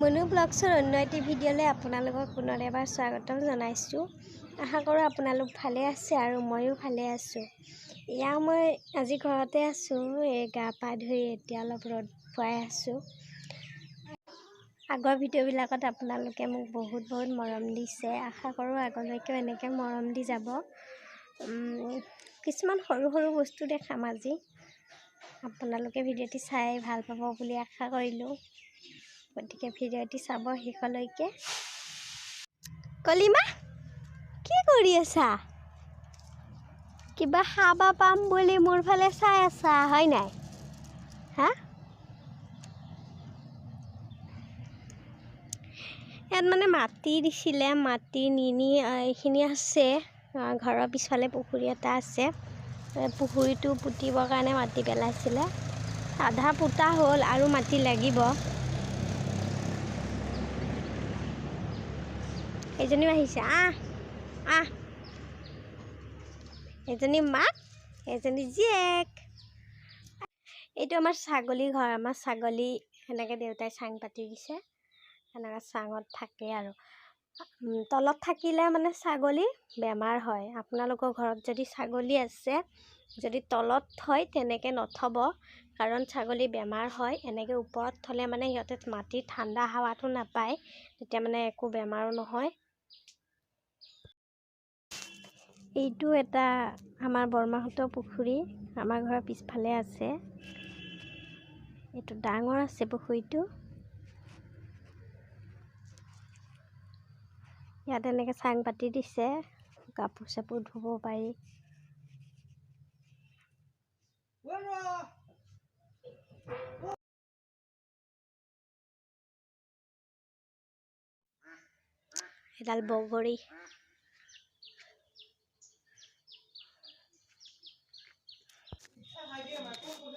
মনু ব্লগছৰ অন্য এটি ভিডিঅ'লৈ আপোনালোকক পুনৰ এবাৰ স্বাগতম জনাইছোঁ। আশা কৰোঁ আপোনালোক ভালে আছে আৰু ময়ো ভালে আছোঁ। এয়া মই আজি ঘৰতে আছোঁ, এই গা পা ধুই এতিয়া অলপ ৰ'দ পুৱাই আছোঁ। আগৰ ভিডিঅ'বিলাকত আপোনালোকে মোক বহুত বহুত মৰম দিছে, আশা কৰোঁ আগলৈকেও এনেকৈ মৰম দি যাব। কিছুমান সৰু সৰু বস্তু দেখাম আজি, আপোনালোকে ভিডিঅ'টি চাই ভাল পাব বুলি আশা কৰিলোঁ। গতিকে ভিডিঅ'টি চাব শেষলৈকে। কলিমা কি কৰি আছা? কিবা খাবা পাম বুলি মোৰ ফালে চাই আছা হয় নাই? হা, ইয়াত মানে মাটি দিছিলে, মাটি নি এইখিনি আছে। ঘৰৰ পিছফালে পুখুৰী এটা আছে, পুখুৰীটো পুতিবৰ কাৰণে মাটি পেলাইছিলে। আধা পোতা হ'ল আৰু মাটি লাগিব। এইজনীও আহিছে, আহ আহ। এজনী মাক, এজনী জীয়েক। এইটো আমাৰ ছাগলী ঘৰ। আমাৰ ছাগলী সেনেকৈ দেউতাই চাং পাতি দিছে, সেনেকৈ চাঙত থাকে। আৰু তলত থাকিলে মানে ছাগলী বেমাৰ হয়। আপোনালোকৰ ঘৰত যদি ছাগলী আছে, যদি তলত থয় তেনেকৈ নথ'ব, কাৰণ ছাগলী বেমাৰ হয়। এনেকৈ ওপৰত থ'লে মানে সিহঁতে মাটিৰ ঠাণ্ডা হাৱাটো নাপায়, তেতিয়া মানে একো বেমাৰো নহয়। এইটো এটা আমাৰ বৰমাহঁতৰ পুখুৰী, আমাৰ ঘৰৰ পিছফালে আছে। এইটো ডাঙৰ আছে পুখুৰীটো। ইয়াত এনেকৈ চাং পাতি দিছে, কাপোৰ চাপোৰ ধুব পাৰি। এডাল বগৰী।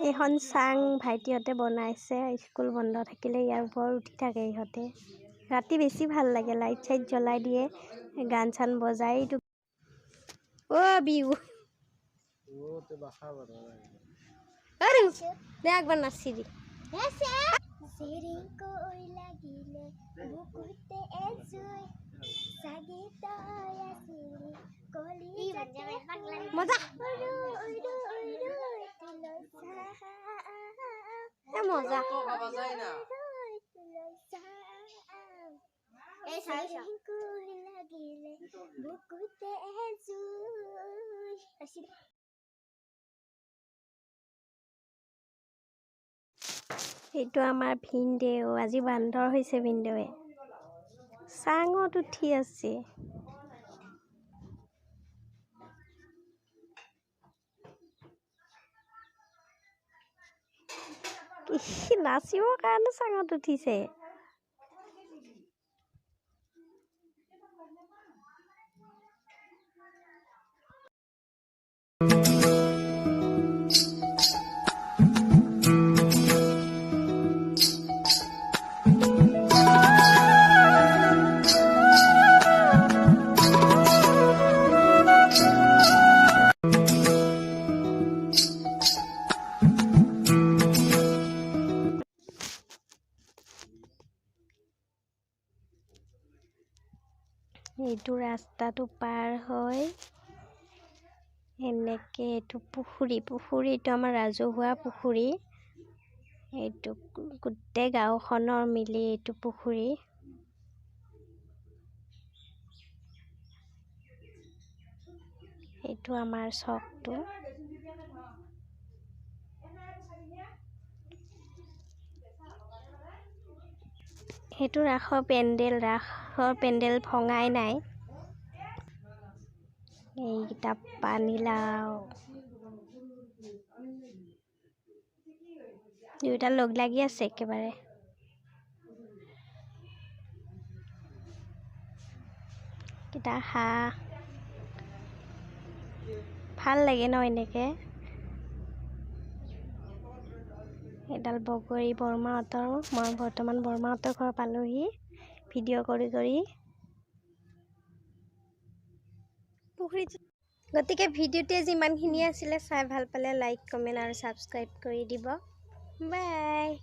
এইখন চাং ভাইটিহঁতে বনাইছে, স্কুল বন্ধ থাকিলে ইয়াৰ ওপৰত উঠি থাকে ইহঁতে। ৰাতি বেছি ভাল লাগে, লাইট চাইট জ্বলাই দিয়ে, গান চান বজাই। এইটো অ' বিহু দে একবাৰ নাচি দি। মজা মজা। এইটো আমাৰ ভিনদেউ, আজি বান্দৰ হৈছে। ভিনদেউৱে চাঙত উঠি আছে। নাচিবৰ কাৰণে চাঙত উঠিছে। এইটো ৰাস্তাটো পাৰ হৈ এনেকে এইটো পুখুৰী, পুখুৰীটো আমাৰ ৰাজহুৱা পুখুৰী। এইটো গোটেই গাঁওখনৰ মিলি এইটো পুখুৰী। এইটো আমাৰ চকটো। সেইটো ৰাসৰ পেণ্ডেল, ৰাসৰ পেণ্ডেল ভঙাই নাই। এইকেইটা পানীলাও দুয়োটা লগ লাগি আছে একেবাৰে। কেইটা হাঁহ, ভাল লাগে ন এনেকে। এডাল বগৰী বৰমাহঁতৰ। মই বৰ্তমান বৰমাহঁতৰ ঘৰ পালোহি ভিডিঅ' কৰি কৰি পুখুৰীত। গতিকে ভিডিঅ'টোৱে যিমানখিনি আছিলে চাই ভাল পালে লাইক, কমেণ্ট আৰু ছাবস্ক্ৰাইব কৰি দিব। বাই।